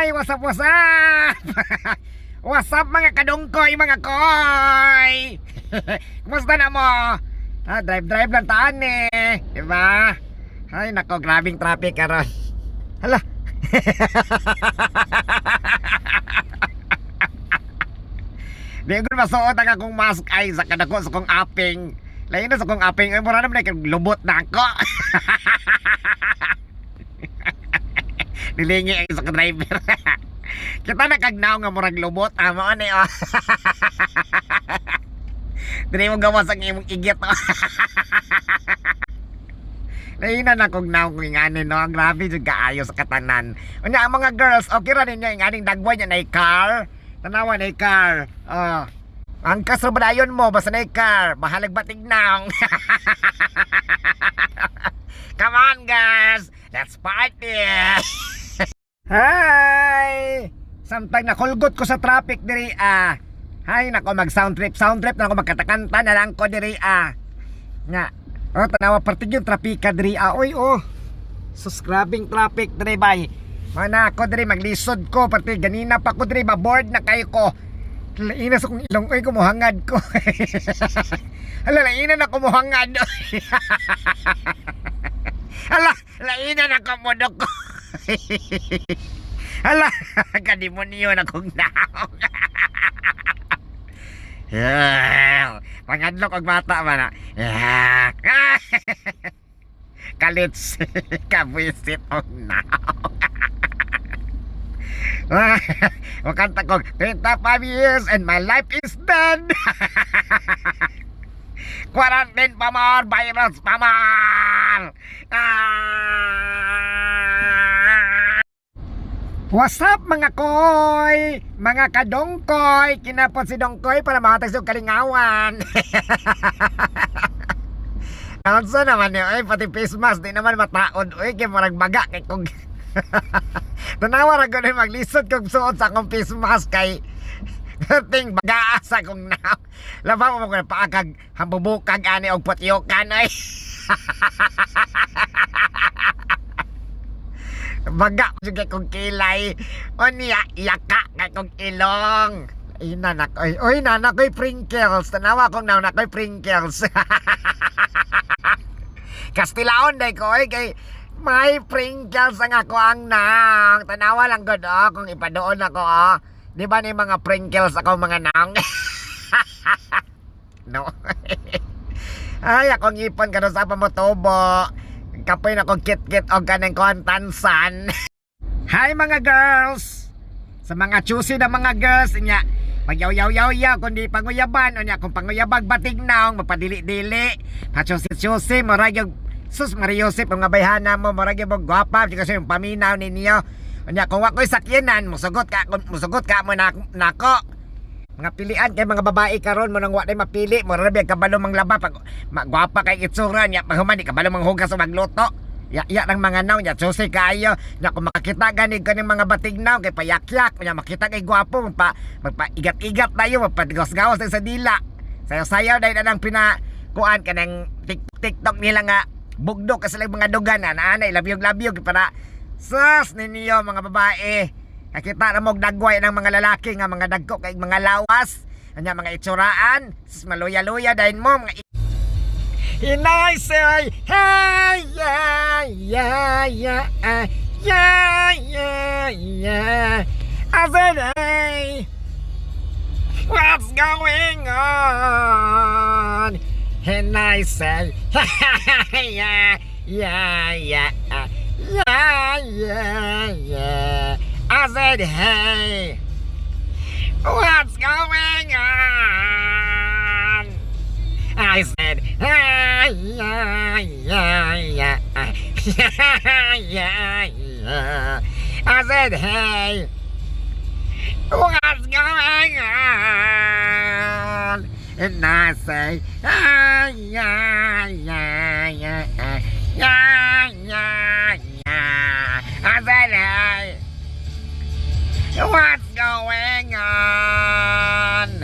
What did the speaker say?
Hi! What's up, what's up? What's up, mga kadungkoy, mga koy? Kumusta na mo? Ah, drive-drive lang taan eh. Diba? Ay, nako, grabing traffic karon. Hala. Di ko masuot ang akong mask ay sa kadako sa kong aping. Lain na sa kong aping. Ay, mura naman ay lubot na ako. Nilingi ang isa ka driver. Kita na kagnaw nga murag lubot. Ah, mao ni oh. Dili mo gawas ang imong igit. Oh. Lain na kog naw kung ingani no. Ang grabe jud kaayo sa katanan. Unya ang mga girls, okay ra ninyo inganing dagway niya na car. Tanawa na car. Oh. Ang kasro ba mo basta na car. Bahalag batig naong. Come on, guys. Let's party. Hi! Samtang nakulgot ko sa traffic diri ah. Hay nako, mag sound trip, sound trip na ako, magkatakanta na lang ko diri ah. Nga. Oh, tanawa partig yung trapika diri ah. Oy oh. Sus, grabing traffic diri bay. Mana ako diri maglisod ko parte ganina pa ko diri, ba-bored na kayo ko. Laina sa kong ilong oy, kumuhangad ko. Hala, laina na kumuhangad. Hala, laina na kumudok ko. Hala, kademonyo na kong naong. Yeah. Pangadlok og bata ba na. Yeah. Kalits kabwisit og naong. Makanta ko, 25 years and my life is done. Quarantine pa more, virus pa more. Ah! What's up, mga koy? Mga kadongkoy! Kinapot si Dongkoy para makatag sa kalingawan. Naunsa naman niyo, ay pati face mask, di naman mataod. Uy, kay murag baga kay kung tanawa ra gud maglisod kog suot sa akong face mask kay ting baga sa akong naw. Labaw mo ko paakag hambubukag ani og potyokan ay. Baga jud kay kong kilay. O niya, yaka kay kong ilong. Ina nak oy, oy na koy Pringles. Tanawa kong naw na koy Pringles. Kastilaon day ko oy kay may Pringles ang ako ang nang. Tanawa lang gud oh kung ipadoon ako oh. Di ba ni mga Pringles ako mga nang? No. Ay, akong ipon karon sa pamotobo. Kapoy na kong kit-kit og kanang kuan tansan. Hi, mga girls! Sa mga choosy na mga girls nya, magyaw-yaw-yaw-yaw kundi panguyaban unya kung panguyabag batig naong mapadili-dili. Pa-choosy-choosy murag yung sus Mariosep mga bayhana mo, murag yung gwapa kasi yung paminaw ninyo. Unya kung wa ko'y sakyanan, musugot ka mo na nako. Mga pilian kay mga babae karon mo nang wa day mapili, mo ra kabalo manglaba pag magwapa kay itsura niya, paghuman di kabalo manghugas o magluto. Ya ya ng mga naw nya, choosy kaayo nya. Kung makakita gani kaning mga batig naw kay payakyak nya, makita kay gwapo, magpa magpaigat-igat tayo, magpagawas-gawas tayo sa dila. Sayaw-sayaw dahil na pina kuan kanang TikTok nila nga bugdok kasi lang mga dugan na naanay labyog-labyog para sus ninyo mga babae. Nakita na mo dagway ng mga lalaki nga mga dagko kay mga lawas anya mga itsuraan, sus maluya-luya dahil mo mga. And I say, hey, yeah. I said, "Hey, what's going on?" And I say, yeah. I said, "Hey, what's going on?" I said, yeah. I said, "Hey, what's going on?" And I say, yeah. I said, "Hey, what's going on?"